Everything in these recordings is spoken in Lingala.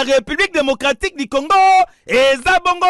République démocratique du Congo eza bongo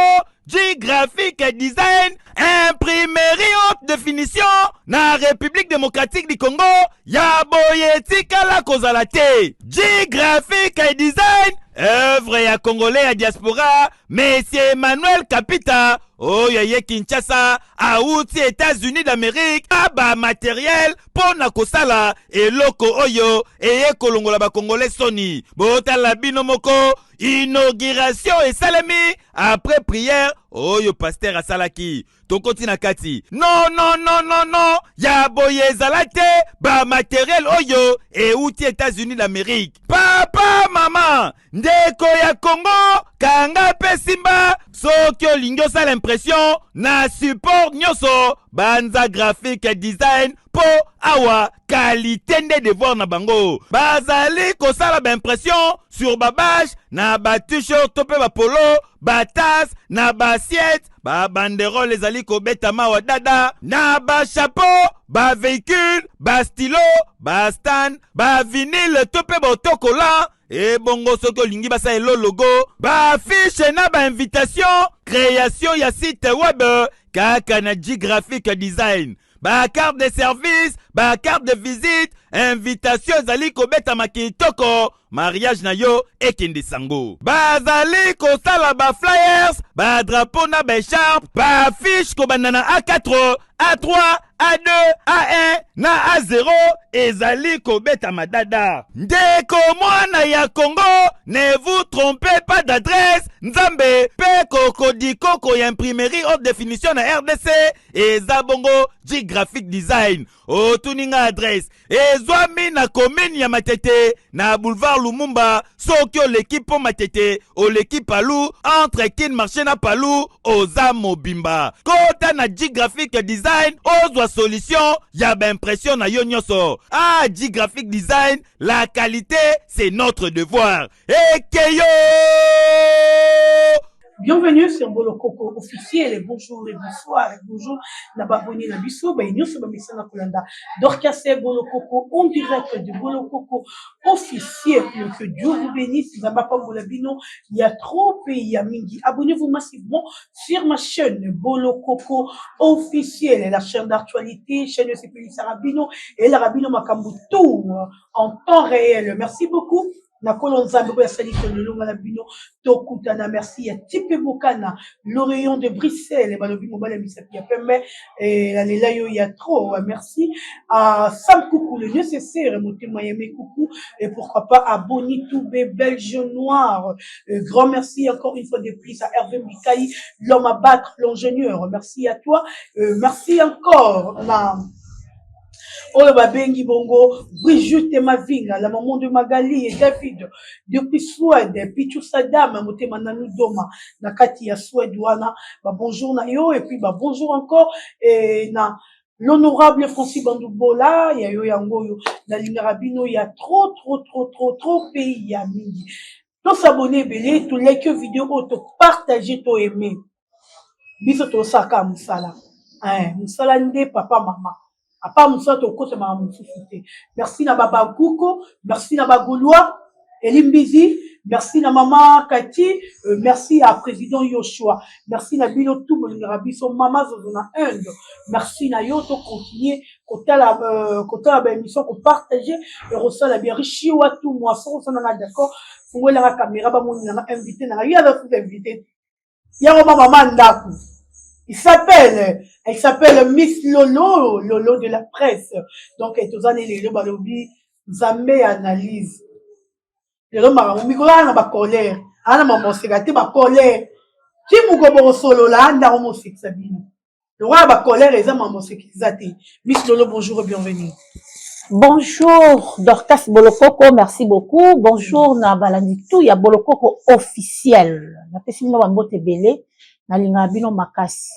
G-Graphic Design, imprimerie haute définition na République démocratique du Congo ya boye etikala kozala te. G-Graphic Design, œuvre ya Congolais ya diaspora, Monsieur Emmanuel Kapita oyo aye Kinshasa awuti États-Unis d'Amérique na ba matériel mpo na kosala eloko oyo eye kolongola bakongolais soni. Botala bino moko, inauguration esalemi après prière oyo pasteur asalaki. Tokoti na kati, non, non, non, non, non, ya boye ezala te. Bamatériel oyo euti États-Unis d'Amérique. Papa, mama, ndeko ya Kongo, kanga mpe simba. Soki olingi osala impression na support nyonso, banza Graphic Design, mpo awa qualité nde devoir na bango. Bazali kosala baimpression sur babâche na bat-shirt to mpe bapolo, batasse na baassiette, babanderole ezali kobetama wa dada, na bachapeau, bavéhicule, bastylo, bastand, bavinyle to mpe baautocollant. Ebongo soki olingi basala elo logo, baaffiche na bainvitation, création ya site web, kaka na G-Graphic Design. Bacarte de service, bacarte de visite, invitation ezali kobetama kitoko, mariage na yo ekende sango. Bazali kosala baflyers, badrapeau na baécharpe, baaffiche kobanda na A4, A3, A2, A1 na A0 ezali kobetama dada. Ndeko mwana ya Kongo, ne vous trompez pas d'adresse. Nzambe mpe kokodikoko ya imprimerie haute définition na RDC eza bongo G-Graphic Design. Otuni nga adresse, ezwami na commune ya Matete, na boulevard Lumumba. Soki oleki mpo Matete, oleki Palu, entre Kin Marché na Palu, oza mobimba. Kota na G-Graphic Design, ozwa solution ya baimpression na yo nyonso. Ah, G-Graphic Design, la qualité, c'est notre devoir. Ekeyo. Bienvenue sur Bolokoko officiel et bonjour et bonsoir et bonjour na baboni na biso ba nyonso ba misana kolanda Dorcas Bolokoko en direct de Bolokoko officiel. Que Dieu vous bénisse, Nzambe apambola bino ya trop pe ya mingi. Abonnez-vous massivement sur ma chaîne Bolokoko officiel, la chaîne d'actualité, chaîne esepelisaka bino et la bino makambo tout en temps réel. Merci beaucoup na kolo Nzambe oyo asali lolonga na bino tokutana. Merci ya Tipe Bokana, l'Orient de Bruxelles, balobi mobali ya misapi ya pembe, nalela yo ya trop. Merci à Sam Coucou, le nécessaire motema yeme coucou, et pourquoi pas à Boni Toubé, Belge noir. Grand merci encore une fois de plus à Hervé Mikaï, l'homme à battre, l'ingénieur, merci à toi. Merci encore na oyo babengi bongo Brigitte Mavinga, la maman de Magali et David depuis Suède, Pichu Sadam motema nanu doma na kati ya Suède wana, ba bonjour na yo. Et puis ba bonjour encore et na l'honorable Francis Bandoubola ya yo yango oyo nalingaka bino ya trop, trop, trop, trop, trop pays ya mingi. Tosabonner ebele, tolike video oyo, topartage, toaime biso. Tosalaka mosala, mosala nde papa, mama, apa mosala tokotamaka mosusu te. Merci na babakuko, merci na bagaulois Elimbizi, merci na mama Kati, merci à président Yoshua, merci na bino tout bolingaka biso. Mama Zozo na Inde, merci na yo. Tocontinue kotala, kotala baémission, kopartage, ekosala bien. Richi Watu mwaso osananga d'accord, fungolelanga caméra, bamoninanga invité nanga. Ye aza futa invité yango ma mama ndako. Il s'appelle, elle s'appelle Miss Lolo, Lolo de la presse. Donc, tozani lelo, balobi Nzambe analyse. Lelo makambo mikolo wana na bacolère, ana mamoseka te, bacolère ti moko bokosolola ndako mosekisa bino lokola bacolère eza mamoseka eza te. Miss Lolo, bonjour et bienvenue. Bonjour Dorcas Bolokoko, merci beaucoup. Bonjour na balandi tout ya Bolokoko officiel. Napesi bino bambote ebele, nalingaka bino makasi.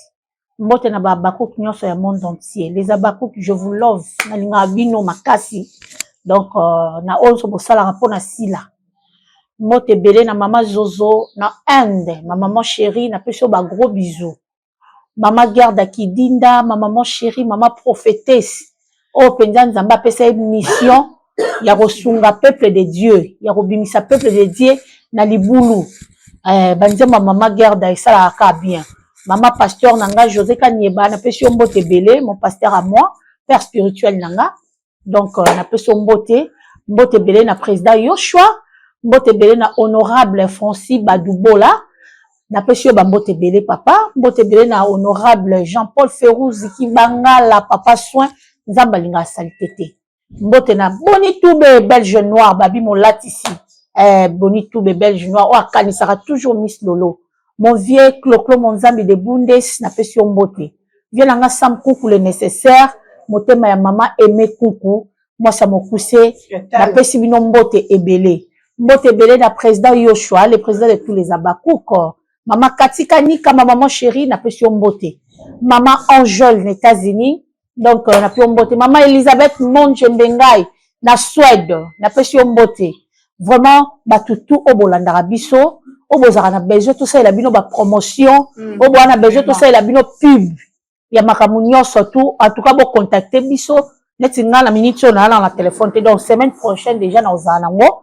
Mbote na babakouk nyonso ya monde entier. Les abakouk, je vous love. Nalingaka bino makasi. Donc na oyo nyonso bosalaka mpona sila. Mbote ebele na mama Zozo na Inde, ma maman chérie, napesi yo ba gros bisous. Mama Gerda Kidinda, ma maman chérie, mama prophétesse. Oyo mpenza Nzambe apesa ye mission. Ya kosunga peuple de Dieu, ya kobimisa peuple de Dieu na libulu. Banzembo ya mama Gerda esalaka kaka bien. Mama pasteur na nga José Kanieba, napesi yo mbote ebele, mon pasteur à moi, père spirituel na nga. Donc napesi yo mbote, mbote ebele na président Yoshua, mbote ebele na honorable Francis Badubola, napesi yo bambote ebele papa, mbote ebele na honorable Jean-Paul Ferouzi Kibangala, papa soin, Nzambe alingaka salite te. Mbote na Boni Tube Belge Noir, babi molatisi Boni Tube Belge Noir oyo akanisaka toujours Miss Lolo. Mon vieux Cloclo Monzambi de Bundes, napesi yo mbote. Vieux na nga Sam Kuku le nécessaire, motema ya mama Aimé Kuku, mwasi ya mokuse, napesi bino mbote ebele. Mbote ebele na président Yoshua, le président de tous les Abakouk. Mama Katika Nika, ma maman chérie, napesi yo mbote. Mama Angèle na États-Unis, donc napesi yo mbote. Mama Elisabeth Monje Mbengai na Suède, napesi yo mbote. Vraiment, bato tu oyo bolandaka biso, oyo bozalaka na besoin tosalela bino bapromotion, oyo boza na besoin tosalela bino pub ya makambo nyonso tu, en tout cas bocontacte biso. Neti nga na minute oyo naala na telefone te, donc semaine prochaine déjà na ozala nango.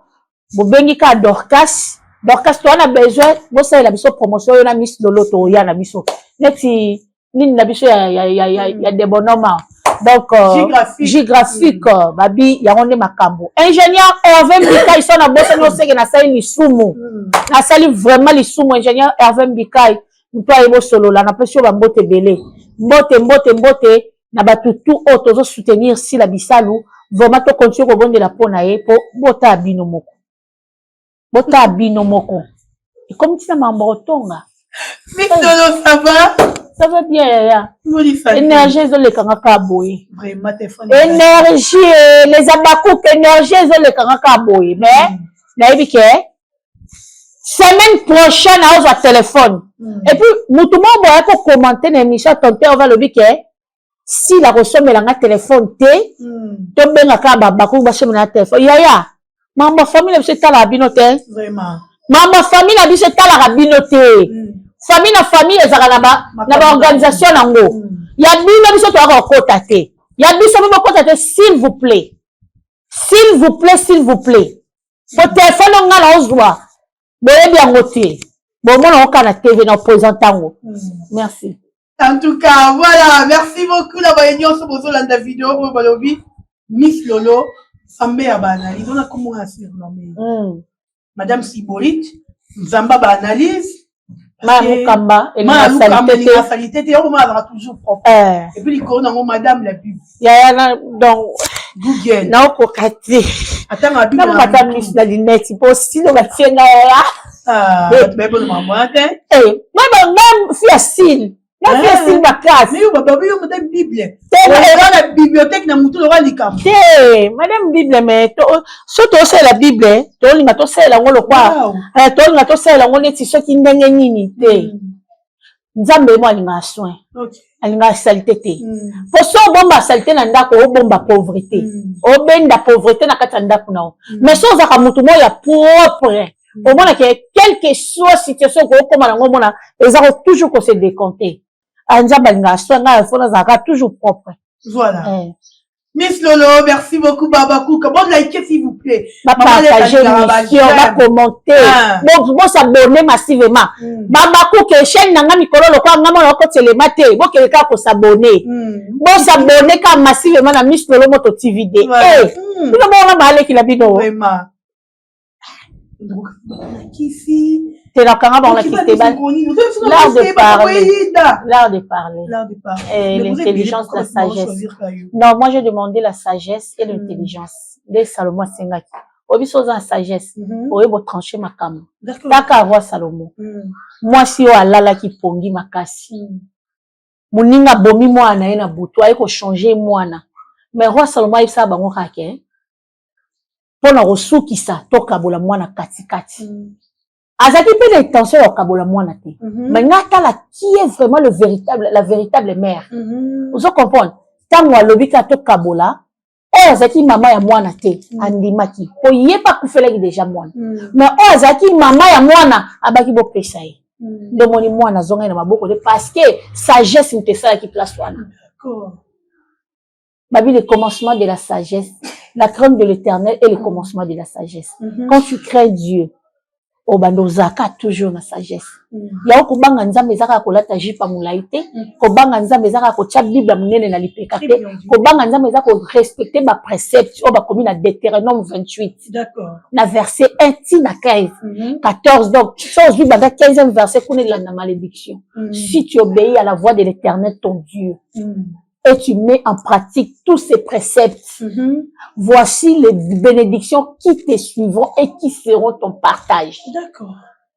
Bobengi kaka Dorcas, Dorcas, toza na besoin bosalela biso promotion oyo na Miss Lolo, toya na biso neti nini na biso ya debonoma. Donc J graphique, babi yango nde makambo. Ingénieur Hervé Mbikai, so nabosani oseke, nasali lisumu, nasali vraiment lisumu. Ingénieur Hervé Mbikai, moto ayebi osolola, napesi yo bambote ebele. Mbote, mbote, mbote na bato tu oyo tozosoutenir Sila Bisalu. Vraiment, tocontinue kobondela mpo na ye, mpo botala bino moko, botala bino moko, ekomi ntina makambo kotonga. Miss Lolo, ça va? Ça va bien, yaya. Énergie ezolekanga kaka boye. Vraiment, téléphone. Énergie, les Abakouk, énergie ezolekanga kaka boye, mais nayebi ke semaine prochaine aozwa téléphone. Et puis motu moko boye akocommenter na émission tonton ova, alobi ke Sila kosomelanga telefone te, tobenga kaka babakoki basomelanga telefone. Yaya, makambo ya famille na biso etalaka bino te. Makambo ya famille na biso etalaka bino te. Famille na famille ezalaka na baorganisation nango. Ya bino, biso toyaka kokota te. Ya biso mpe bokota te, s'il vous plaît, s'il vous plaît, s'il vous plaît. Po telefone nga na ozwa, boyebi yango te, bomona ngo kaka na TV na oprésente yango. Merci. En tout cas, voilà, merci beaucoup na baye nyonso bozolanda video oyo. Balobi Miss Lolo Nzambe ya baanalyse, ona komona surnommé Madame Sibolite, Nzambe ya baanalyse. Maya Mokamba. Elinga salité te, yango azalaka toujours propre. Et puis likolo nango, Madame la Bible. Yaya na donc Google. Naokoka te. Atanga Bible. Namata miss na lunette mpo silo batie nga, yaya. Bato bayebona makambo wana te. Nga fi ya sile, nga fi ya sile makasi. Mais yo babi yo Madame Bible, eza na bibliothèque na mutu loka likambo. Te, Madame Bible, mais so tosalela Bible, tolinga tosalela yango lokwa, tolinga tosalela yango neti soki ndenge nini te. Nzambe mo alingaka soin, alingaka saleté te. Po so obomba saleté na ndako, obomba pauvreté, obenda pauvreté na kati ya ndako na yo. Mais so ozalaka motu moko ya propre, omonake quelque soit situation okokóma nango, omona eza toujours kose décompter. Nzambe alingaka soin, ngai fo nazalaka toujours propre. Voilà. Miss Lolo, merci beaucoup, Baba Kouka. Bon, likez s'il vous plaît. Bapartage émission, bacommenter, bosabonner massivement. Baba Kouka, chaîne na nga mikolo lokwa nga mona okotelema te, bokende kaka kosabonner, bosabonner kaka massivement na Miss Lolo Moto TV d. Bino bonga baalekila bino. Vraiment. Kisi. Te, nakanga bango na kisi te. L'art de parler, l'art de parler. L'art de parler. Et l'intelligence, la sagesse. Non, moi j'ai demandé la sagesse et l'intelligence nde Salomo asengaki. Oyebi so oza na sagesse, oyebi otranche makambo. Taka roi Salomo, mwasi oyo alalaki pongi makasi, moninga abomi mwana na ye na butu, aye kochange mwana. Mais roi Salomo ayebisaka bango kaka ke mpona kosukisa, tokabola mwana katikati. Azalaki mpe na intention ya kokabola mwana te, mais nga tala qui est vraiment le véritable, la véritable mère. Ozo comprendre? Ntango alobi kaka tokabola, oyo azalaki mama ya mwana te andimaki, po ye mpe akufelaki déjà mwana. Mais oyo azalaki mama ya mwana abaki bopesa ye. Nde omoni mwana azongai na maboko te, parce que sagesse moto esalaki place wana. Babi, le commencement de la sagesse. La crainte de l'Éternel est le commencement de la sagesse. Quand tu crains Dieu, obanda ozalaka toujours na sagesse. Yango kobanga Nzambe eza kaka kolata jupe ya molai te. Kobanga Nzambe eza kaka kotia Bible ya monene na lipeka te. Kobanga Nzambe eza korespecter baprecept oyo bakomi na Deutéronome 28 na verset 1 ti na 15, 14. Donc so ozwi banda 15e verset kuna, elanda malédiction. Si tu obéis à la voix de l'Éternel ton Dieu et tu mets en pratique tous ces préceptes, voici les bénédictions qui te suivront et qui seront ton partage.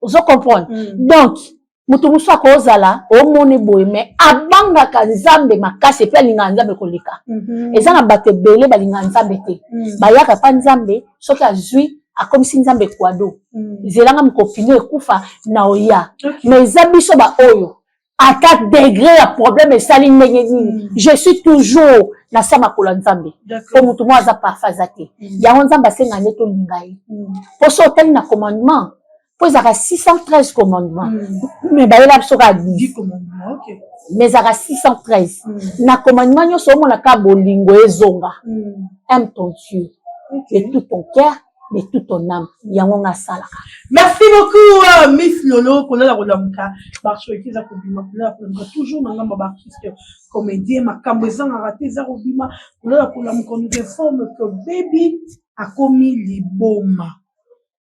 Ozo comprendre? Donc moto mosusu akozala omoni boye, mais abangaka Nzambe makasi epe alingaka Nzambe koleka. Eza na bato ebele balingaka Nzambe te. Bayaka mpa Nzambe, soki azwi, akomisi Nzambe kwado. Zelanga mokopino ekufa na oya. Mais eza biso baoyo, ata degré ya problème esali ndenge nini, je suis toujours na sa makolo ya Nzambe. Po motu moko aza parfait aza te. Yango Nzambe asenga nde tolinga ye. Po so otali na commandement, mpo ezalaka 613 commandement, mais bayela biso kaka 10, mais ezalaka 613. Na commandement nyonso omonaka bolingo ezonga. Aime ton Dieu de tout ton cœur, de tout ton âme. Yango nga asalaka. Merci beaucoup, Miss Lolo. Kolala kolamuka, baactualité eza kobima. Kolala kolamuka, toujours na ngambo ya baartiste comédien, makambo ezangaka te, eza kobima. Kolala kolamuka, nous informe que Baby akomi liboma.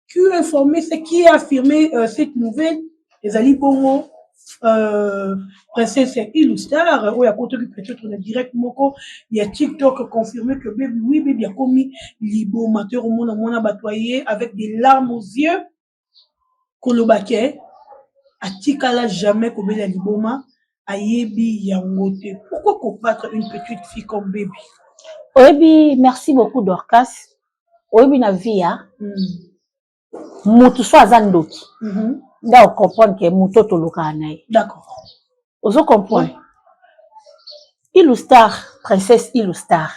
Qui a informé, c'est qui a affirmé cette nouvelle? Ezali bongo Princesse Illustar oyo akotaki peut-être na direct moko ya TikTok, confirmé que Baby, oui, Baby akomi liboma. Te komona mwana bato aye avec des larmes aux yeux koloba ke atikala jamais kobela liboma, ayebi yango te. Pourquoi combattre une petite fille comme Baby? Oyebi, merci beaucoup, Dorcas. Oyebi, na vie ya mutu, so aza ndoki nde ocomprendre ke motu oyo tolukaka na ye. Ozo comprendre? Illustar, Princesse Illustar,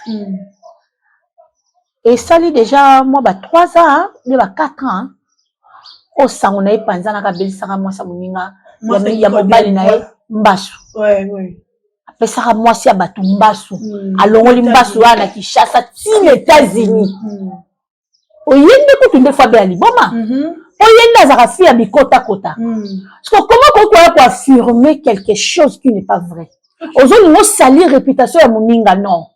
esali déjà mwa ba 3 ans nde ba 4 ans oyo sango na ye panzanaka, abelisaka mwasi ya moninga ya mobali na ye mbasu. Apesaka mwasi ya bato mbasu. Alongoli mbasu wana na Kinshasa ntina États-Unis. Oye nde kutu nde fo abela liboma. Oye nde azalaka fille ya bikotakota. Parce que comment koki koya koaffirmer quelque chose qui n'est pas vrai? Ozolinga osalir réputation ya moninga? Non.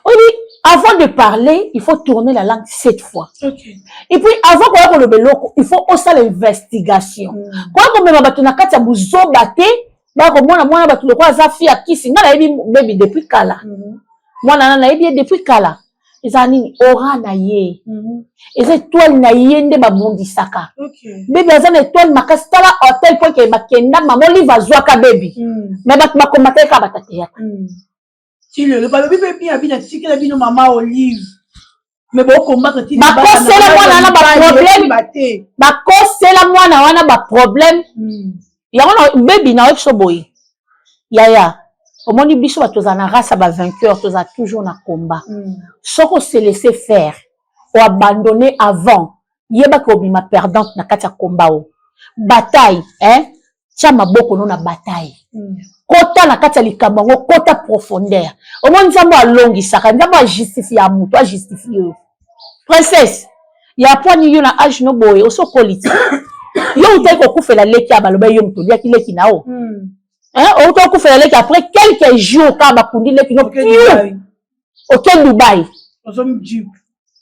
Oyebi, avant de parler, il faut tourner la langue sept fois. Et puis avant koya koloba eloko, il faut osala investigation. Koya komema bato na kati ya buzoba te. Baya komona mwana bato lokola aza fille ya kisi. Ngai nayebi Bebi depuis kala. Mwana na nayebi ye depuis kala. Eza nini? Aura na ye eza étoile na ye nde babundisaka. Bebi aza na étoile makasi. Tala, à tel point ke bakenda, Mama Olive azwaka Bebi, mais bato bakomata ye kaka bato théâtre. Ti lelo balobi mpe bien abi natikela bino Mama Olive, mais bocombattre ti. Bakosela mwana wana baproblème. Te. Bakosela mwana wana baproblème. Yango na Bebi na biso boye, yaya, omoni biso bato tozala na race ya bavainqueur, tozala toujours na combat. Soki ose laisser faire, oabandonne avant, yebaki obima perdante na kati ya combat o bataille, hein? Tia maboko no na bataille. Kota na kati ya likambo yango, kota profondeur. Omoni, Nzambe alongisaka, Nzambe ajustifie ya moto, ajustifie yo. Princesse ya pwani, yo na age no boye, osokoli ti yo outaki kokufela leki ya baloba yo moto oliaki leki na o, outa kokufela leki, après quelques jours kaka bakundi leki no, piu, oke Dubai.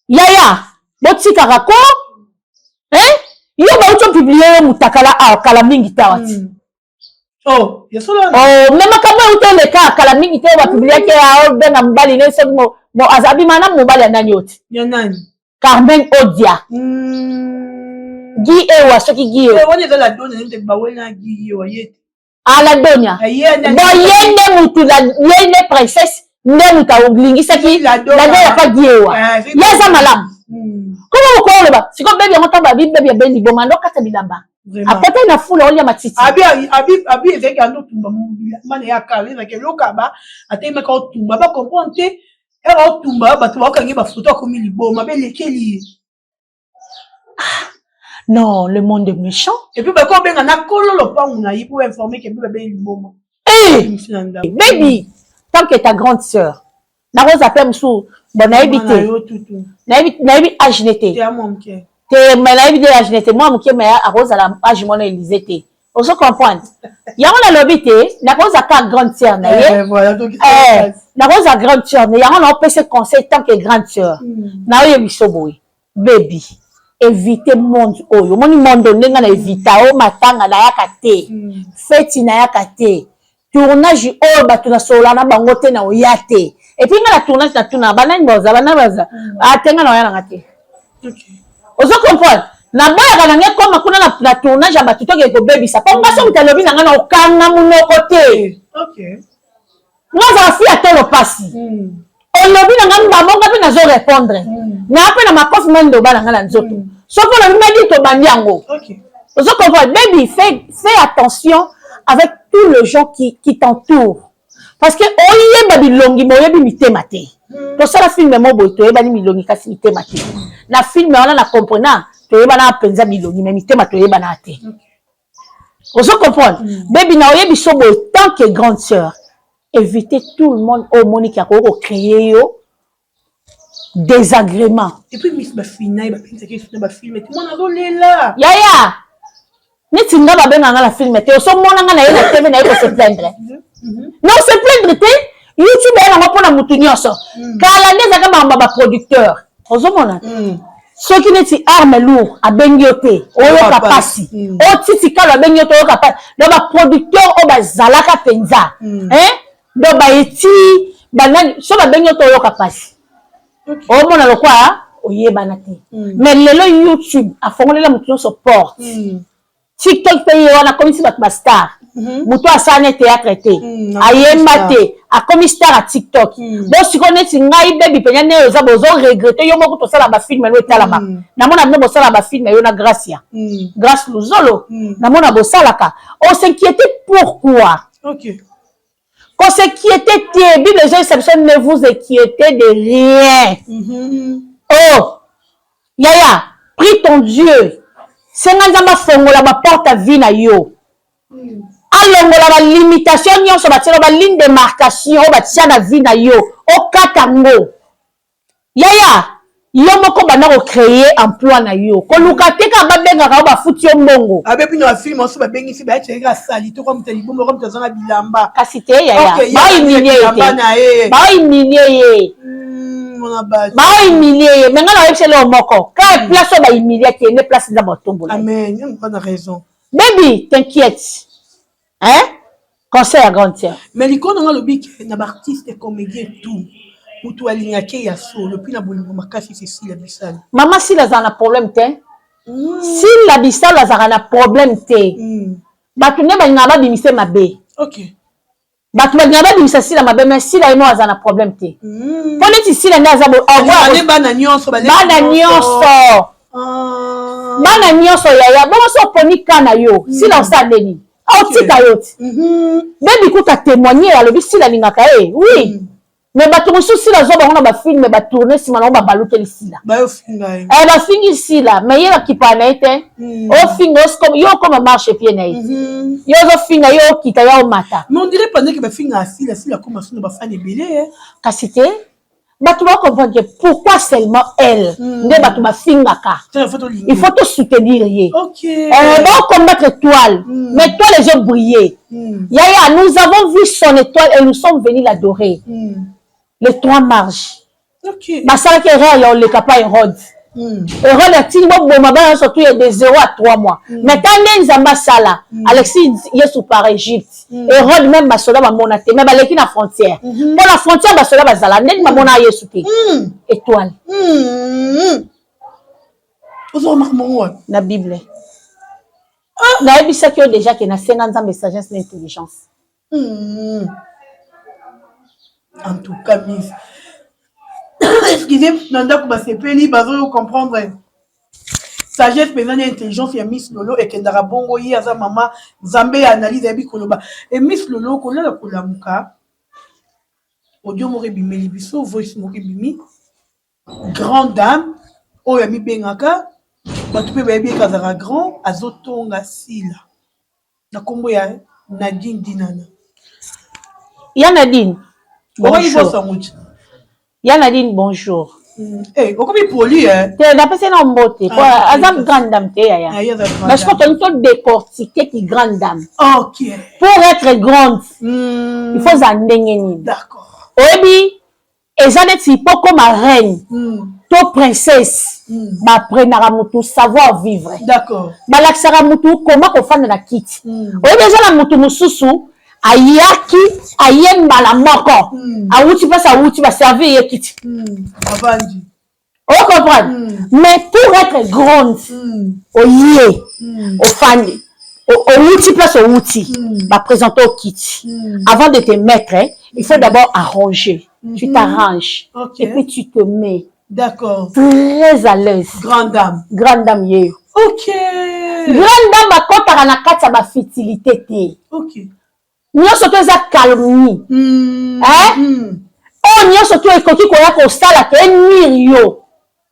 Yaya, botikaka ko, hein? Yo bauti opublier yo mutakala awa kala mingi te awa ti. Oh, oh, mais makambo euti oleka kala mingi te, bapubliaki, obenga mobali ne soki azabima na mobali ya nani oti. Ya nani? Carmen Odia. Gi ewa, soki gi ewa. Wana eza la dona nde bawela gi ewa ye te. Aladonia bon, ye nde mutu, ye nde Princesse nde mutu alingisaki Ladonia pa gi ewa. Ye aza malamu. Koma mokolo oloba sikoyo Bebi yango, ntango babi Bebi abeli liboma, ndo kati ya bilamba akotaki na fula olia matiti. Abi ezalaki ando otumba mana ya kala, ezalaki elokaba atelemaka otumba, bacomprendre te ere otumba, bato baokangi bafoto, akomi liboma, belekeli ye. Non, le monde est méchant. Et puis bako obenga na kolo lopango na ye po informer ke mpe babeli liboma. Hey! Baby, tant que ta grande sœur, nakoza mpe mosusu. Bon, nayebi te, nayebi âge ne te te, mais nayebi te âge ne te, mwa moke, mais akozala âge mwana Élise te. Ozo comprendre yango? Nalobi te nakozala kaka grande sœur na ye, nakozala grande sœur na yango, naopesa conseil tant que grande sœur. Naoyebi so boye: baby, évite monde oyo. Omoni monde ndenge na évita o matanga nayaka te, feti nayaka te, tournage oyo bato nasolola na bango te, na oya te. Et puis nga na tournage natuna banani baza, banani baza ate, nga na oya nanga te. Ozo comprendre? Naboyaka na ngai koma kuna na tournage ya bato, tokeke kobebisa, mpo nga so moto alobi na ngai na okanga monoko te. Nga azala fi ya tolo pasi. Olobi na ngai mbabonga mpe nazo répondre naa mpe na makofi ma ndoba na ngai na nzoto. Soki olobi madi, tobandi yango. Ozo comprendre? Baby, fais attention avec tous les gens qui t'entourent, parce que oyeba bilongi ma oyebi mitema te. Tosala film mo boye, toyebani milongi kasi mitema te. Na film wana na comprena, toyebana mpenza bilongi mais mitema toyebana te. Ozo comprendre? Baby, na oyebi so boye, tant que grande sœur, éviter tout le monde oyo omoniki akoki kocréer yo désagrément. Et puis miss, bafina bapengisaki na bafilm te, mwana azolela. Yaya, neti nga babenganga na film te, osomona nga na ye na TV, na ye kose plaindre na ose plaindre te. YouTube eya nango mpona mutu nyonso. Kala nde ezalaka makambo ya baproducteur. Ozomona, soki neti Arme Lourd abengi yo te, oyoka pasi. Otiti Kalo abengi yo te, oyoka pasi. Donc baproducteur oyo bazalaka mpenza, donc baeti banani, so babengi yo te, oyoka pasi, omona lokwa oyebana te. Mais lelo YouTube afongolela motu nyonso porte. TikTok mpe ye wana akomisi bato bastar. Moto asala ne théâtre te, ayemba te, akomi star ya TikTok. Bo sikoyo neti ngai bebi mpenza nde oza bozo regretter yo moko. Tosala bafilm no etalama, namona bino bosala bafilm yo na Gracia, Grâce Luzolo, namona bosalaka. Os'inquiéter pourquoi? Kos'inquiéter te. Bible ezoyesa biso: "Ne vous inquiétez de rien." Oh yaya, prie ton Dieu, senga Nzambe afongola baporte ya vie na yo, alongola balimitation nyonso batiela, baligne de démarcation oyo batia na vie na yo, okata ngo. Yaya, yo moko banda kocréer emploi na yo, koluka te kaka babengaka yo, bafuti yo mbongo. Abebi na bafilm oso babengisi, bayatiaka asali to kwa moto ya libombo, kwa moto aza na bilamba. Kasi te yaya, baohumilie ye te, baohumilie ye, baohumilie ye. Mais ngai na oyebisa eloko moko: ka place oyo bahumiliaki ye nde place Nzambe atombola. Amen, na raison. Baby, t'inquiète, hein? Conseil ya grande sœur. Mais likolo nanga alobi ke na baartiste comédien, tout moto alingaki ya solo mpi na bolingo makasi, Cécile Bisalo. Mama Sila azala na problème te. Sila Bisalo azalaka na problème te. Bato nde balingaka babimise mabe. Bato balingaka babimisa Sila mabe, mais Sila ye moko aza na problème te. Mpo neti Sila nde aza bana nyonso. Bana nyonso, bana nyonso yaya. Bongo so oponi ka na yo Sila, osala ndeni? Aotika yo ti. Bebi kuta témoigner, alobi Sila alingaka ye, oui, mais bato mosusu Sila azwa bango na bafilm, batourne nsima nango, babalukeli Sila, bafingi Sila, mais ye bakipaka na ye te. Ofinga yo, okoma marchepied na ye, yo ozofinga, yo okita, yo omata. Mais on dirait pendant que bafinga Sila, Sila akoma so na bafani ebele. Kasi te, bato bacomprendre que pourquoi seulement elle nde bato bafingaka? Il faut tosoutenir ye. Bacombattre étoile, mais étoile ezobriller. Yaya, nous avons vu son étoile et nous sommes venus l'adorer. Les trois marges basalaki erreur ya oleka pa Hérode. Hérode atindi boboma bana nyonso tu ya de 0 à 3 mois. Mais ta nde Nzambe asala, alexis Yesu par Égypte. Hérode même basoda bamona te, mais baleki na frontière. Mpo na frontière basoda bazala ndenge bamona Yesu te. Étoile. Na Bible nayebisaki yo déjà ke nasenga Nzambe sagesse na intelligence. En tout cas, miss, excusez, na ndako basepeli, bazoyo comprendre sagesse mpenza na intelligence ya Miss Lolo ekendaka bongo. Ye aza mama Nzambe ya analyse, ayebi koloba. E Miss Lolo, kolala kolamuka, audio moko ebimeli biso, voice moko ebimi, grande dame oyo amibengaka, bato mpe bayebi eke azalaka grand, azotonga Sila na nkombo ya Nadine Dinana. Ya Nadine. Okoki bosango ti. Ya Nadine, bonjour. Eh, okomi poli, eh? Te, napesi na mbote po Ah, aza grande dame te, yaya. Ah, ye aza grande Mais je crois dame. tolingi todécortiquer ki grande dame. Pour être grande, il faut ozala ndenge nini? Oyebi, eza neti mpo koma reine to princesse, baprenaka motu savoir vivre. Balakisaka motu koma kofanda na kiti. Oyebi, eza na motu mosusu ayaki, aye mbala moko, awuti mpasi, awuti, baservir ye kiti. Avandi. Ocomprendre? Mais pour être grande, oye, ofandi, owuti place owuti, baprésente okiti. Avant de te mettre, hein, il faut d'abord arranger. Tu t'arranges et puis tu te mets très à l'aise. Grande dame. Grande dame yeyo. Grande dame akɔtaka na kati ya bafutilité te. Nyonso to eza calomnie. Hein? Oyo nyonso to ekoki koya kosala ke enuire yo,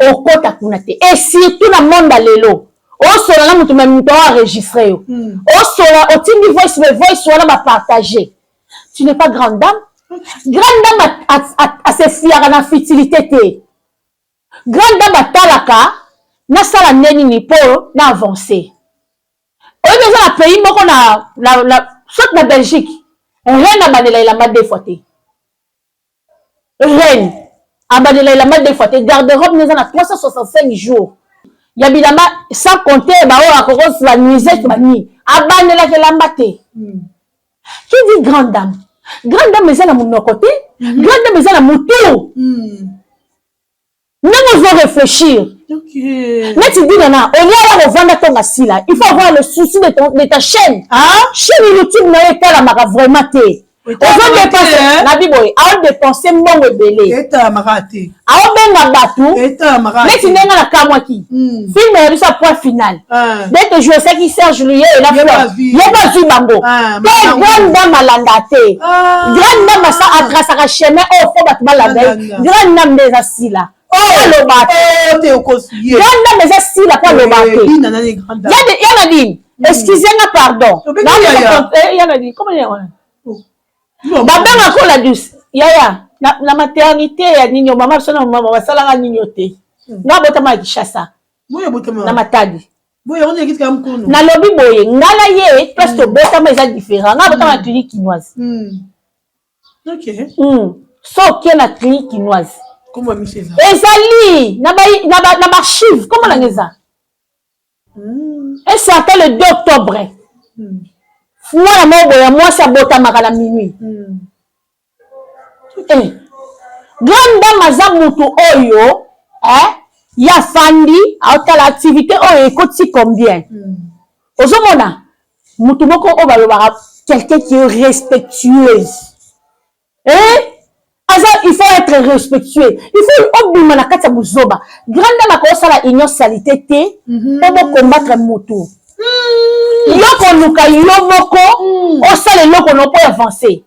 okota kuna te. Et surtout na monde ya lelo, osola na motu, me moto aoenregistre yo. Osola, otindi voice, me voice wana bapartage, tu n'es pas grande dame. Grande dame asefiaka na futilité te. Grande dame atalaka nasala nde nini mpo na avance. Oyebi, eza na pays moko na soit na Belgique, reine abandela elamba deux fois te. Reine abandela elamba deux fois te. Garde robe eza na 365 jours ya bilamba, sans compter baoyo akoko banuisette banini. Abandelaka elamba te. Qui dit grande dame, grande dame eza na monoko te. Grande dame eza na motu, ndenge ozo réfléchir. Neti Dinana, olia ya kovanda ntonga sila, il faut avoir le souci de ta chaîne. Chaîne YouTube na yo etalamaka vraiment te. Ozodépense nabi boye, aodépense mbongo ebele. Etalamaka te. Aobenga bato. Etalamaka. Neti ndenge nakamwaki film ya biso ya Point Final, nde tojoesaki Serge Luye na Ye bazwi. Ye bazwi bango Ah, te. makambo. Grande dame alanda te. Grande dame asa atrasaka chemin oyo fo bato balanda ye. Balanda. Grande dame nde eza sila aloba te. Oh, te, okosi ye. Grande dame eza sila po aloba te. Bina nani grande dame? Ya Nadine, excusez nga, pardon. Obengi yaya. Ya Nadine, comment ya wana? Bon. Babengaka la douce yaya na maternité ya nini, mama biso na mama basalaka nini yo te. Nga botama ya Kinshasa. Boye botama. Na Matadi. Boye on ekiti kaka mkono. Nalobi boye, nga na ye place tobotama eza différent. Nga botama na clinique kinoise. So oke na clinique kinoise, Kombo ya miso eza. Ezali na baarchive, kombo nanga eza. Un certain le 2 octobre, mwana moko boye ya mwasi abotamaka na minuit. Eh. Grande dame aza mutu oyo, eh, ye afandi, aotala activité oyo ekoti combien. Ozomona mutu moko oyo balobaka quelqu'un qui est respectueuse, eh? Aza, il faut être respectueux, il faut obima na kati ya buzoba. Grande dame akosala union saleté te mpo bocombattre mutu. Yo koluka yo moko osala eloko na mpo avance,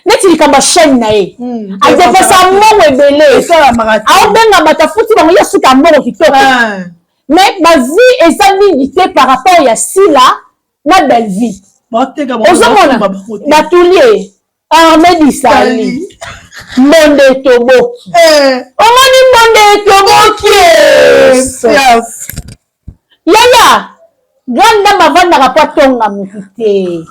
neti likambo ya chaîne na ye, adepesa mbongo ebele. Esalamaka te. Aobenga bato, afuti bango, ye suka mbongo kitoko. Mais bavie eza mingi te par rapport ya Sila na Bellevie. Bateka bango. Ozomona. Batumba bango te. Batulie armée disali mbonde etoboki. Omoni mbonde etoboki. Yaya, grande dame avandaka po atonga motu te.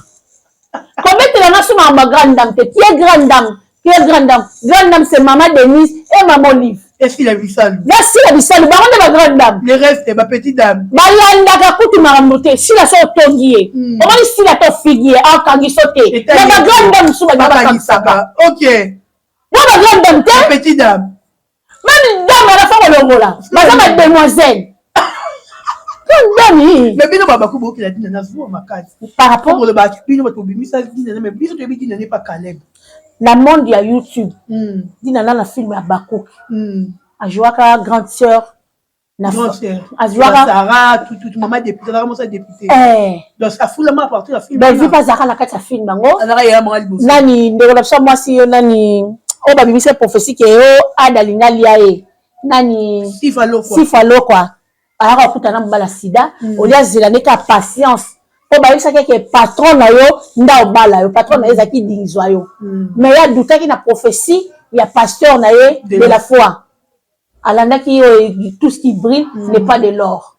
Kobetela nga so makambo ya grande dame te. Qui est grande dame? Qui est grande dame? Grande dame, c'est Mama Denise et Mama Olive. Esila bisalu. Nasila bisalu, bango nde bagrande dame. Le reste bapetite dame. Balandaka kutu makambo te. Sila so otongi ye, omoni sila to ofigi ye, akangi so te. Etali na bagrande dame mosusu balinga bakangisaka. Bakangisaka, ok. Bo bagrande dame te. Bapetite dame. Même dame wana, fa kolongola, baza bademoiselle, grande dame. Mais bino babaku bokela Dina na zuwa makasi. Par rapport Kolobaki bino bato bobimisa Dina, mais biso toyebi Dina ne pa Caleb. Na monde ya YouTube, Dina na film ya Bakuki, ajouaka grande sœur na Grande sœur. Azwaka Sarah tout tout mama député, azalaka mosa député. Eh. Donc afulama à partir ya film. Belvi mpe azalaka na kati ya film yango. Azalaka yaya moko liboso. Nani, ndeko na biso ya mwasi yo, nani oyo babimisa prophétie ke yo ada alingi alia ye, nani? Sifa Lokwa. Sifa Lokwa ayaka kokuta na mobala sida. Olia azela ndenge ya patience mpo bayebisaki eke patron na yo nde obala yo, patron na yo ezalaki dingizwa yo. Mais ye adutaki na prophétie. Ya pasteur na ye de la foi, alandaki oyo: tout ce qui brille n'est pas de l'or.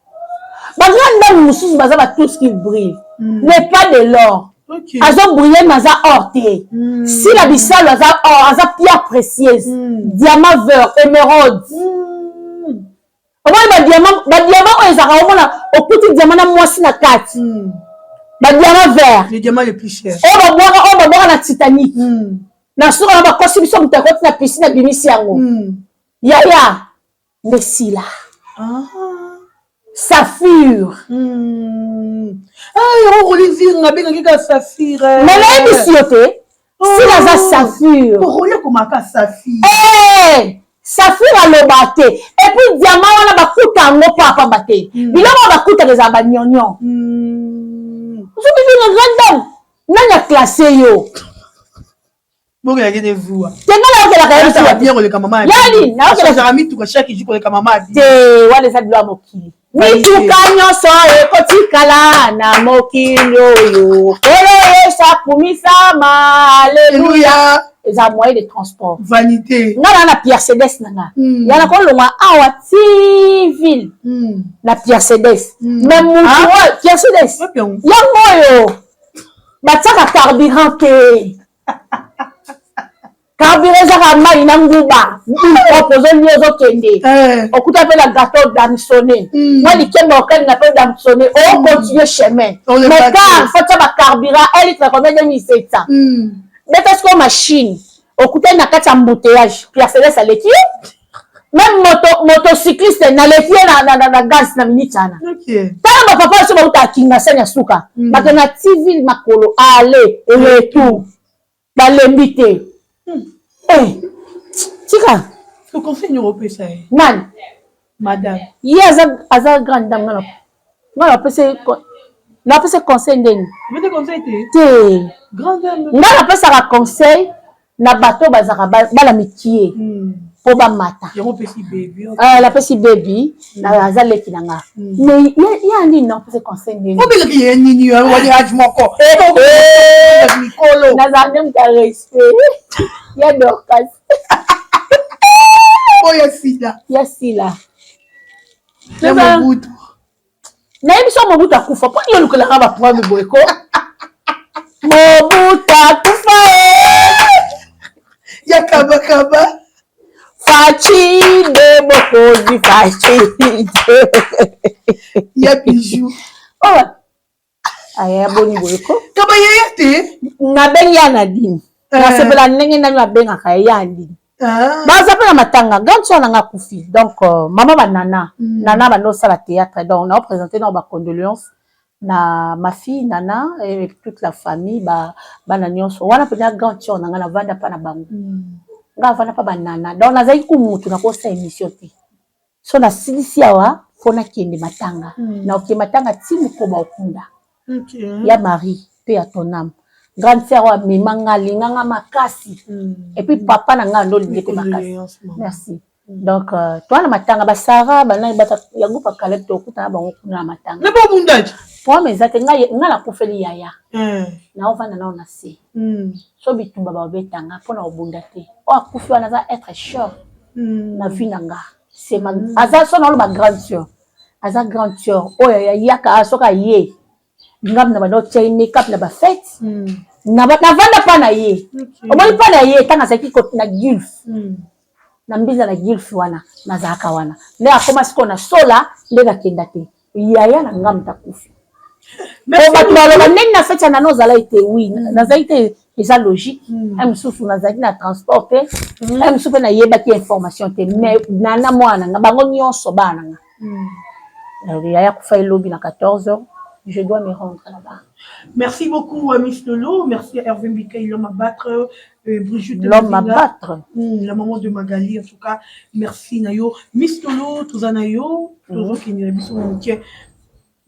Bagrande dame mosusu baza ba tout ce qui brille n'est pas de l'or. Azobrille mais aza or te. Sila Bisalo aza or, aza pierre précieuse, diamant vert, émeraude. Omoni badiamant, badiamant oyo ezalaka, omona okuti diamant na mwasi na kati, badiamant vert. Le diamant le plus cher. Oyo babwaka, oyo babwaka na Titanic, na suka na bakosi biso, moto akoti na piscine, abimisi yango. Yaya nde Sila. Saphir. Ah, yango Roli abengaki kaka saphir. Mais nayebisi yo te, Sila aza saphir. Roli akomaka saphir. Saphir aloba te. Et puis diamant wana, bakuta yango pamba te. Biloko oyo bakutaka ezala banyonyon. Soki bino grande dame, nani aclasse yo? Bokelaki te zuwa. Te, nga nayokelaka ye. Bien koleka mama. Yani nayokelaka mituka chaque jour koleka mama. Te, wana eza bilo ya mokili. Mituka nyonso ekotikala na mokili oyo. Kolo Yesu akumisama, aleluya. Eza moyen de transport. Vanité. Nga na Mercedes na nga. Ya na kolongwa awa ti ville na Mercedes. Mais mutu oyo Mercedes yango oyo batiaka carburant te. Carburant ezaka mai na nguba propre. Ozolia, ozokende, okuta mpe na gâteau damsonné, mwa likemba okalinga mpe damsonné, ocontinue chemin. Mais car faut tia bacarburant, 1 litre combien? 2700. Beta sikoyo machine, okutani na kati ya embouteillage, Mercedes aleki yo. Même moto, motocycliste naleki ye na gaz na minute wana. Tala bapapa so bauta Kingasani ya suka, bakende na tiville makolo, aller retour, balembi te. Eh, tika. Conseil nini opesa ye? Nani? Madame. Ye aza grande dame. Nga napesa conseil ndeni? Opesa conseil te? Te. Grande dame. Nga napesaka conseil na bato bazalaka bana mikie mpo bamata. Yango opesi bebi. Napesi bebi, aza leki na nga. Mais ye nini, napesa conseil ndeni? Obengaki ye nini? Wani age moko mikolo. Nazala nde moto ya respect ya Dorcas. Oyo Sila. Ya Sila. Ya Mobutu. Nayebi so Mobutu akufa mpo yo olukelaka baproblème boye ko. Mobutu akufa e. Ya kabakaba. Fatshi nde mokonzi, Fatshi nde. Ya Bijou. Oh. Aya boni boye ko? Kaba yaya te. Nabengi ya Nadine, nasepela ndenge nani babengaka ye ya Nadine. Baza mpe na matanga, grande sœur nanga akufi. Donc mama banana nana banda osala théâtre, donc nao présente nao bacondoléance na ma fille Nana et toute la famille, bana nyonso wana. Mpenza grande sœur nanga, navanda mpa na bango. Nga avanda mpa banana, donc nazalaki ku mutu nakosala émission te. So nasilisi awa, fo nakende matanga. Na okende matanga ti mokoba okunda ya Marie mpe ya tonam. Grande sœur oyo amema nga, alinga nga makasi. Et puis papa na nga ando olingi mpe makasi. Merci. Donc toa na matanga, basara banani bata ya groupe ya Caleb, tokutana bango kuna na matanga. Na babundaki. Problème eza te. Ngai nakufeli yaya, naovanda nao na se. So bitumba babetanga mpona kobunda te. Oyo akufi wana aza être cher na vie na nga. Aza so naoloba grande sœur, aza grande sœur oyo ayaka soki aye ngambi na banda otia ye makeup na bafete. Navanda mpa na ye, omoni mpa na ye ntango azalaki na Gulf, na Mbinza, na Gulf wana nazalaka wana. Nde akoma sikoyo na Sola, nde nakenda te. Yaya na nga moto akufi, po bato baloba ndenge na feti ya Nana ozalaki te. Oui, nazalaki te, eza logique. Un mosusu nazalaki na transport te, un mosusu mpe nayebaki information te. Mais Nana mwana na nga, bango nyonso bana na nga. Yaya kufa elobi na 14 heures, je dois me rendre là-bas. Merci beaucoup, Miss Lolo. Merci à Hervé Mbikaï, l'homme à battre. Brigitte L'homme à battre. La maman de Magali, en tout cas. Merci, Nayo. Miss Lolo, toza na yo. Tozo kende biso moke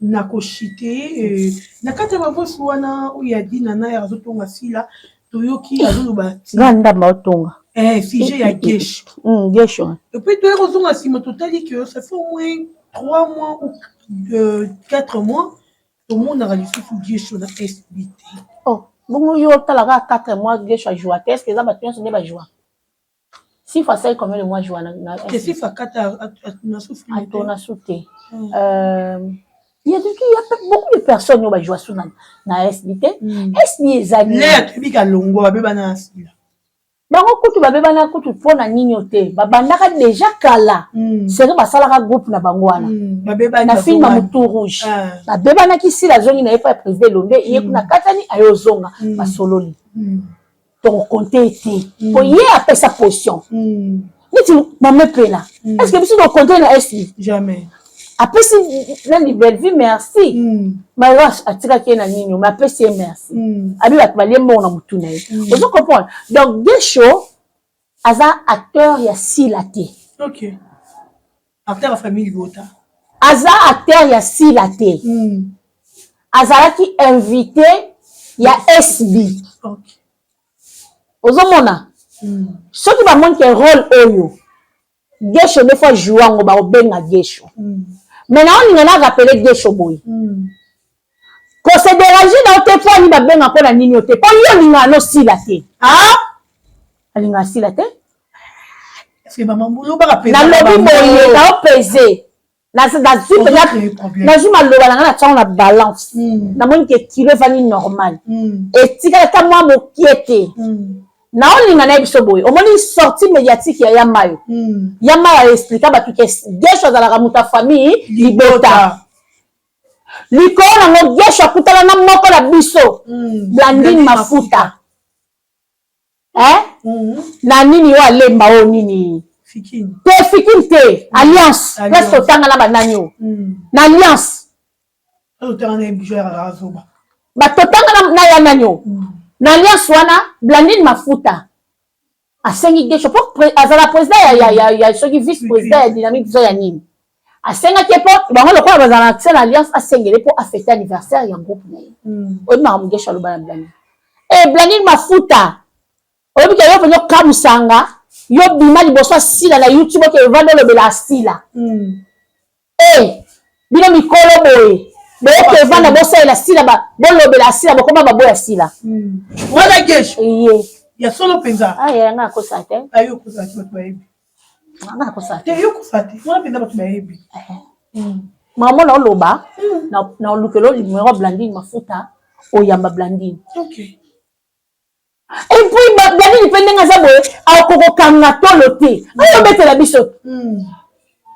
nakoshite na kati ya bavosi wana oyo ya Dina na ya azotonga Sila. Toyoki azoloba. Nga ndamba otonga. Sujet ya Gesho. Gesho. Et puis toye kozonga nsima, totali que ça fait au moins 3 mois ou 4 mois tomonaka lisusu Gesho na SB te. Oh, bongo yo otalaka 4 mois Gesho ajoua te? Est-ce eza bato nyonso nde bajoua? Sifa asali combien de mois joua na Te, Sifa akata na su film te. Atona su te. Il y a il y a beaucoup de personnes oyo bajoua su na SB te. SB eza nini? Lea toyebi kalongwa babebana na Sila. Bango kutu babebana kutu mpo na nini o te, babandaka déjà kala. Seri basalaka groupe na bango wana. Babebani. Na film ya Motu Rouge. Babebanaki, Sila azongi na ye pa ya président Elombe, ye kuna katani aye ozonga, basololi. Tokokonte te po ye apesa position neti mama Epela. Est ce que biso tokonte na SB? Jamais. Apesi nani, Bellevue, merci. Malgré atikaki ye na nini, mais apesi ye merci. Abi bato balie mbongo na motu na ye. Ozo comprendre? Donc Gesho aza acteur ya Sila te. Ok. Acteur ya famille Libota. Aza acteur ya Sila te. Azalaki invité ya SB. Ozomona, soki bamoni ke rôle oyo Gesho nde fois joue yango, bakobenga Gesho. Mais naolinga na rappeler Gesho boye: kose déranger na yo te mpo ani babenga mpo na nini yo te, mpo yo olingaka nosila te. Ah! Alingaka sila te. Est-ce que maman olobaka mpenza? Nalobi boye, naopese, nazwi mpenza, nazwi maloba na ngai, natiango na balance. Namoni ke kilo evandi normal, etikala ata mwa mokie te. Naolinga nayebi so boye, omoni sortie médiatique ya Yamayo. Yamayo aexplika bato ke Gesho azalaka moto ya famille Libota. Likolo nango, Gesho akutana na moko na biso, Blandine Mafuta, eh? Na nini oyo alemba oyo nini te, Fikini te, Alliance, place totanga na banani oyo na Alliance, batotanga na ya nani oyo na Alliance wana. Blandine Mafuta asengi Gesho mpo azala président ya soki vice président ya Dynamique zo ya nini. Asengaki ye mpo bango lokola bazala na accès na Alliance, asengele mpo afete anniversaire ya groupe na ye. Oyebi makambo Gesho aloba na Blandine? E Blandine Mafuta, oyebi ke yo mpenza okamusanga, yo bima liboso asila na YouTube, oke evanda olobela asila. E bino mikolo boye, boyoka evanda, bosalela sila, bolobela asila, bokoma baboya sila. Wana Gesho. Ye. Ya solo mpenza. Yanga akosa te. Ayo kosa te, bato bayebi. Nga akosa te. Yo kosa te, wana mpenza bato bayebi. Mama, na oloba na olukela numéro Blandine Mafuta, oyamba Blandine. Et puis Blandine mpe ndenge aza boye, akokokanga tolo te, oyo obetela biso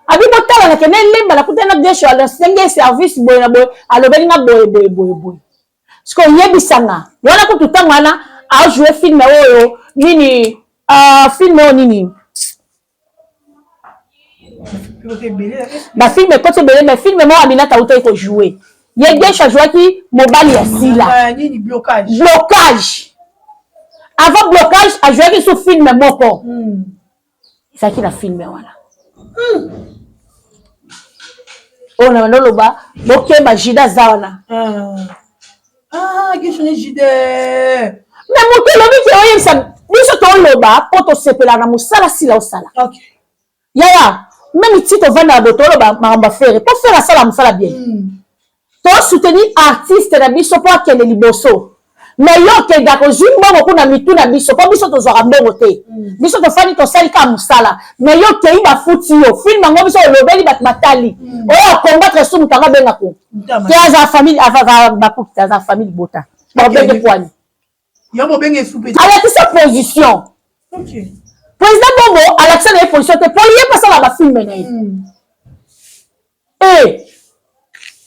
abi botala, nakende lemba, nakutani na Gesho, ndenge service boye na boye, alobeli nga boye boye boye boye. Siko oyebisanga wana kutu, ntango wana ajoue film oyo nini, film oyo nini, bafilm ekoti ebele, mais film moko Aminata autaki kojoue, ye Gesho ajouaki mobali ya Sila. Blocage. Avant Blocage, ajouaki su film moko. Ezalaki na film wana oyo na bando oloba, bokeba, Juda aza wana. Mais moto elobi ke oyebisa biso, toloba mpo tosepela na mosala Sila osala. Yaya, même ti tovandaka boye, toloba makambo ya Ferre mpo Ferre asala mosala bien. Tosoutenir artiste na biso mpo akende liboso. Mais yo okendaka ozwi mbongo kuna mitu na biso, mpo biso tozwaka mbongo te. Biso tofandi, tosali kaka mosala. Mais yo okei, bafuti yo film yango, biso olobeli, bato batali. Oyo acombattre su moto yango abengako te, aza famille, bakuki te, aza famille Libota, babenge pwani. Alakisa position. Président Bobo alakisa na ye position te, mpo ye mpe asala bafilm na ye. Eh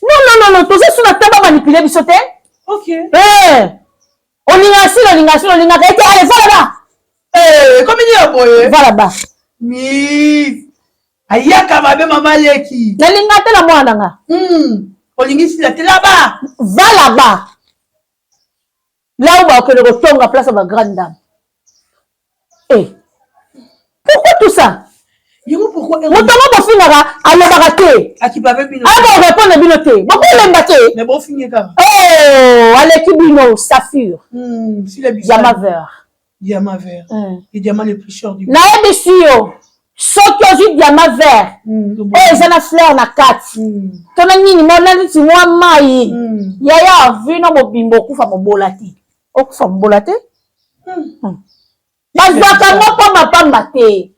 non, non, non, non, toza su na ta bamanipule biso te. Olingaka Sila, olingaka Sila, olingaka ete, allez, va là-bas. Ekomi nini ya boye? Va là-bas. Miss ayaka mabe, mama leki. Nalinga te na mwana na nga. Olingi Sila te, là-bas. Va là-bas, là où bakokende kotonga place ya bagrande dame. Eh, pourquoi tout ça? Yango pourquoi? Moto yango bofingaka, alobaka te. Akipa bino. Akorépondre bino te, bokolemba te. Mais bofinge kaka. Oh, aleki bino saphir. Sila. Diamant vert. Diamant vert, le diamant le plus cher du monde. Nayebisi yo, soki ozwi diamant vert oyo eza na fleur na kati to na nini, mona neti mwa mai, yaya, vino mobimba, okufa mobola te, okufa mobola te. Bazwaka ngo pambapamba te.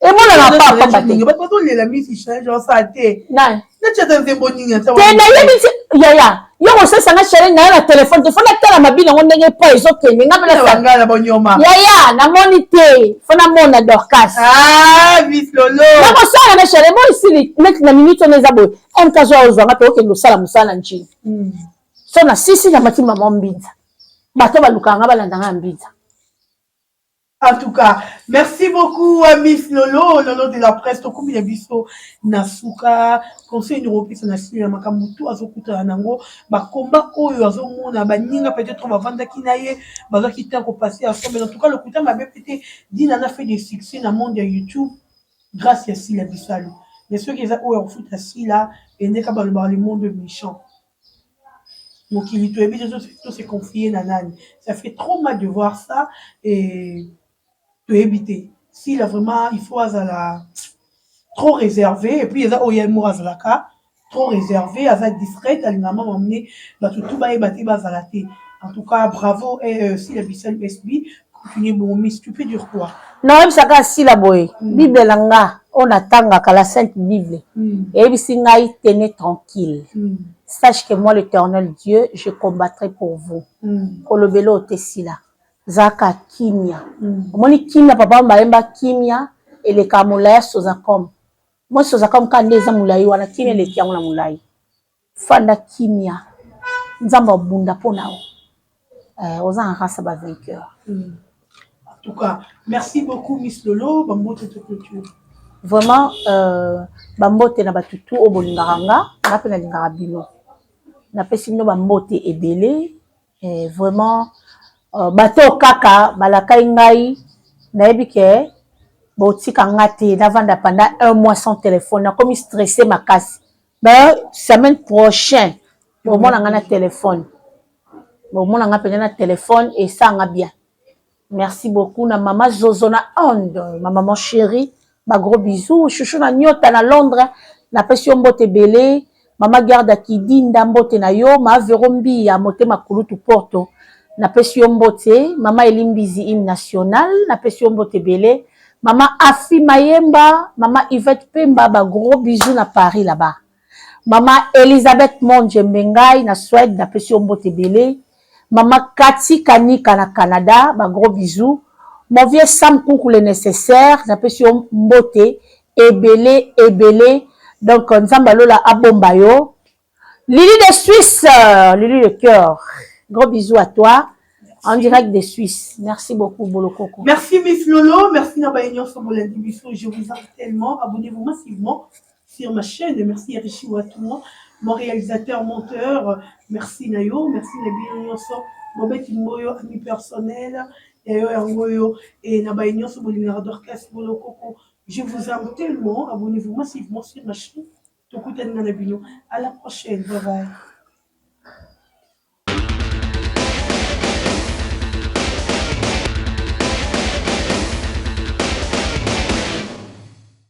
Emonana pa pamba te. Bato bazolela misi challenge osala te. Nani? Natiata nzembo nini ata te nayebi ti yaya yo kosalisa nga challenge nayo na telefone te fo natala mabina yango ndenge po ezokende nga mpe nasala bangala bonyoma. Yaya, namoni te, fo namona Dorcas. Ah, Miss Lolo. Nakosala na challenge mo esili neti na minute wana eza boye mk zo ozwa nga mpe okende kosala mosala na njili. So na sisi na mati mama mbinza, bato balukaka nga, balanda nga ya mbinza. En tout cas, merci beaucoup à Miss Lolo, Lolo de la presse, tokomi na biso na suka. Conseil nini opesa na sila makambo tu azokutana nango, bakomba oyo azomona baninga peut-être bavandaki na ye, bazwaki temps kopasser ensemble. En tout cas, lokuta mabe pe te, Dina a fait des succès na monde ya YouTube grâce ya Sila Bisalu. Mais soki eza oyo ya kofuta Sila, endeka balobaka le monde méchant. Mokili toyebi te to se confier na nani. Ça fait trop mal de voir ça et toyebi te. Sila vraiment, il faut azala trop réservé et puis eza oyo ye moko azalaka trop réservé, aza discrète, alingaka mama mne bato tu bayeba te, bazala te. En tout cas, bravo et Sila Bisalu SB, continue. Bon, Miss, tu peux dire quoi? Nayebisaka Sila boye: Bible na nga oyo natangaka, la Sainte Bible, eyebisi ngai: "Tenez tranquille, sache que moi, l'Éternel Dieu, je combattrai pour vous." Kolobela oyo te, Sila, zaka kimia. Omoni kimia, papa bayemba kimia eleka molai ya Sozacom. Moi, Sozacom kaka nde eza molai wana, kimia eleki yango na molai. Fanda kimia, Nzambe abunda mpo na yo. Oza na race ya bavainqueur. En tout cas, merci beaucoup, Miss Lolo. Bambote to clôture. Vraiment, bambote na bato tu oyo bolingaka nga, nga mpe nalingaka bino. Napesi bino bambote ebele. Vraiment, bato oyo kaka balakai ngai, nayebi ke botika nga te navanda pendant un mois sans téléphone, nakomi stressé makasi. Mais semaine prochaine bomona nga na téléphone, bomona nga mpenza na téléphone, esanga bien. Merci beaucoup na mama Zozo na Onde, ma maman chérie, ba gros bisous. Chouchou na Nyota na Londres, napesi yo mbote ebele. Mama Garda Kidinda, mbote na yo. Ma Vero Mbiya motema kulutu Porto, napesi yo mbote. Mama Elimbizi, hymne national, napesi yo mbote ebele. Mama Afi Mayemba, mama Yvette Pemba, ba gros bisous na Paris là-bas. Mama Elisabeth Monjembe ngai na Suède, napesi yo mbote ebele. Mama Kati Kanika na Canada, ba gros bisous. Mon vieux Sam Kunku le nécessaire, napesi yo mbote ebele ebele. Donc Nzambe alola abomba yo. Lili de Suisse, Lili de cœur, gros bisous à toi. Merci. En direct de Suisse. Merci beaucoup, Bolokoko. Merci, Miss Lolo. Merci, Nabaye Nyonso Bolandi Biso. Je vous aime tellement. Abonnez-vous massivement sur ma chaîne. Merci, Rishi Watouma, mon réalisateur, monteur. Merci, Nayo. Merci, Nabi Nyonso. Bobeti Mboyo, ami personnel. Yayo Yangoyo. Et Nabaye Nyonso Bolingara Dorcas Bolokoko. Je vous aime tellement. Abonnez-vous massivement sur ma chaîne. Tokutani na bino. À la prochaine. Bye bye.